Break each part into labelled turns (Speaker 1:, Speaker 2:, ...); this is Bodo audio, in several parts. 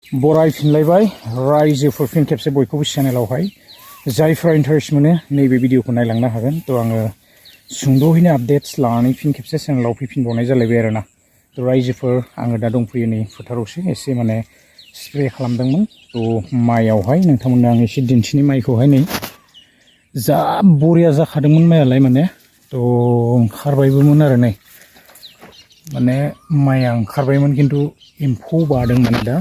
Speaker 1: बरायफिनलायबाय रायजोफोर फिन खेबसे बयखौबो चेनेलावहाय जायफ्रा इन्टारेस्ट मोनो नैबे भिडिअखौ नायलांनो हागोन। थ' आङो सुंद'यैनो आपडेट्स लानानै फिन खेबसे चेनेलाव फैफिनबावनाय जालायबाय आरोना। थ' रायजोफोर आङो दा दंफैयो नै फोथारावसो एसे माने स्प्रे खालामदोंमोन। थ' माइयावहाय नोंथांमोननो आं एसे दिन्थिनि माइखौहाय नै जा बरिया जाखादोंमोन माइयालाय माने। थ' ओंखारबायबोमोन आरो नै माने माइया ओंखारबायमोन खिन्थु एम्फौ बादों माने दा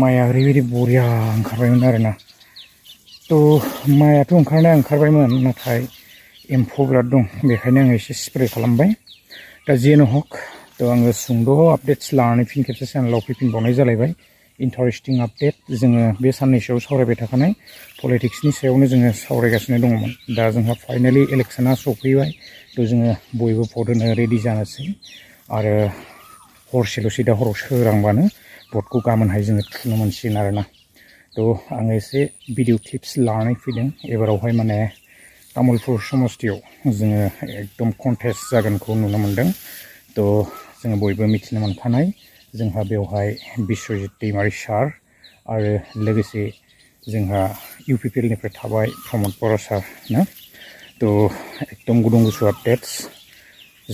Speaker 1: माइया ओरैबायदि बरिया ओंखारबायमोन आरोना। थ' माइयाथ' ओंखारबायमोन नाथाय एम्फौ बिराद दं बेखायनो आङो एसे स्प्रे खालामबाय। दा जेनो हक थ' आङो सुंद' आपडेट्स लानानै फिन खेबसे चेनेलाव फैफिनबावनाय जालायबाय। इन्टारेस्टिं आपडेट जोङो बे साननैसोआव सावरायबाय थाखानाय पलिटिक्सनि सायावनो जोङो सावरायगासिनो दङमोन। दा जोंहा फाइनालि इलेक्सना सफैबाय। थ' जोङो बयबो भट होनो रेडि जानोसै आरो हरसेल'सै दा हराव सोरांबानो भटखौ गाबोनहाय जोङो थुनो मोनसिगोन आरोना। थ' आङो एसे भिडिअ टिप्स लानानै फैदों एबारावहाय माने तामुलपुर समस्तियाव जोङो एकदम कन्टेस्ट जागोनखौ नुनो मोन्दों। थ' जोङो बयबो मिथिनो मोनखानाय जोंहा बेवहाय बिस्वजित दैमारि सार आरो लोगोसे जोंहा UPPLनिफ्राय थाबाय प्रमद बर' सार ना। थ' एकदम गुदुं गुसु आपडेट्स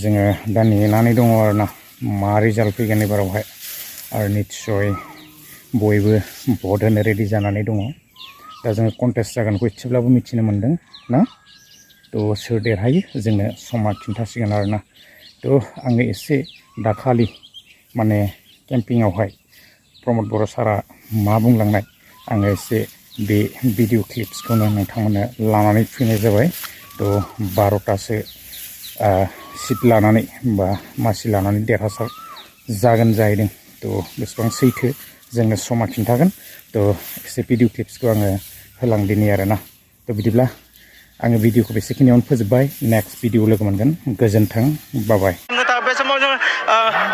Speaker 1: जोङो दा नेनानै दङ आरोना मा रिजाल्ट फैगोन एबारावहाय। आरो निस्सय बयबो भट होनो रेडि जानानै दङ। दा जोङो कन्टेस्ट जागोनखौ एसेब्लाबो मिथिनो मोन्दों ना। थ' सोर देरहायो जोंनो समा खिन्थासिगोन आरोना। थ' आङो एसे दाखालि माने केम्पिंआवहाय प्रमद बर' सारा मा बुंलांनाय आङो एसे बे भिडिअ क्लिप्सखौनो नोंथांमोननो लानानै फैनाय जाबाय। थ' 12तासो सिट लानानै बा मासि लानानै देरहासार जागोन जाहैदों। थ' बेसेबां सैथो जोंनो समा खिन्थागोन। थ' एसे भिडिअ क्लिप्सखौ आङो होलांदिनि आरोना। थ' बिदिब्ला आङो भिडिअखौ बेसेखिनियावनो फोजोबबाय। नेक्स्ट भिडिअ लोगो मोनगोन। गोजोन्थों। बाय।
Speaker 2: बे समाव जों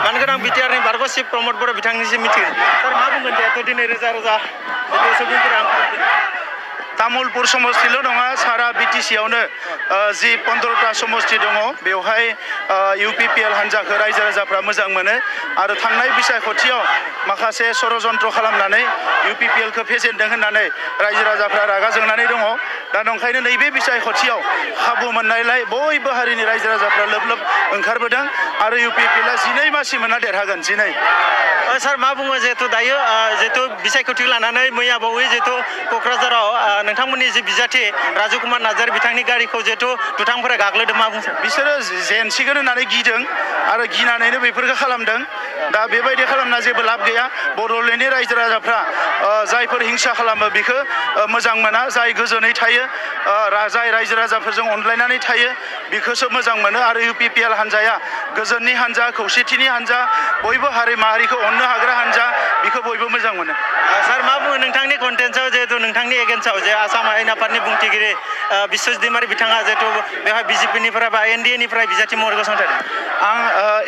Speaker 2: मानगोनां बिटिआरनि बारग' चिफ प्रमद बर' बिथांनिसिम मिथिगोन सार मा बुंगोन जिहेथु दिनै रोजा रोजा सुबुंफोरा तामुलपुर समस्तिल' नङा सारा BTC-आवनो जि 15ता समस्ति दङ बेवहाय UPPL हान्जाखौ रायजो राजाफ्रा मोजां मोनो आरो थांनाय बिसायख'थियाव माखासे षड़यन्त्र खालामनानै UPPL-खौ फेजेनदों होननानै रायजो राजाफ्रा रागा जोंनानै दङ। दा नंखायनो नैबे बिसायख'थियाव खाबु मोननायलाय बयबो हारिनि रायजो राजाफ्रा लोब लोब ओंखारबोदों आरो UPPL-आ 12 मासि मोनना देरहागोन 12।
Speaker 3: सार मा बुङो जिहेतु दायो जिहेतु बिसायख'थि लानानै मैया बावै जिहेतु क'क्राझाराव नोंथांमोननि जि बिजाथि राजु कुमार नार्जारि बिथांनि गारिखौ जिहेतु दुथांफोरा गाग्लोबदों मा बुंसै
Speaker 2: बिसोरो जेनसिगोन होननानै गिदों आरो गिनानैनो बेफोरखौ खालामदों। दा बेबायदि खालामना जेबो लाब गैया। बड'लेण्डनि रायजो राजाफ्रा जायफोर हिंसा खालामो बेखौ मोजां मोना। जाय गोजोनै थायो जाय रायजो राजाफोरजों अनलायनानै थायो बेखौसो मोजां मोनो आरो UPPL हान्जाया गोजोननि हान्जा खौसेथिनि हान्जा बयबो हारि माहारिखौ अननो हाग्रा हान्जा बेखौ बयबो मोजां मोनो।
Speaker 3: सार मा बुङो नोंथांनि कन्टेन्सआव जिहेतु नोंथांनि एगेन्स्टआव जे आसाम आयेन आफादनि बुंथिगिरि बिस्वजित दैमारि बिथाङा जिहेतु बेवहाय BJP-निफ्राय बा NDA-निफ्राय बिजाथि महरै गसंथादों।
Speaker 2: आं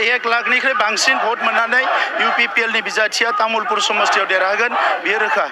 Speaker 2: 1 लाखनिख्रुइ बांसिन भट मोननानै UPPL-नि बिजाथिया तामुलपुर समस्तियाव देरहागोन बेयो रोखा।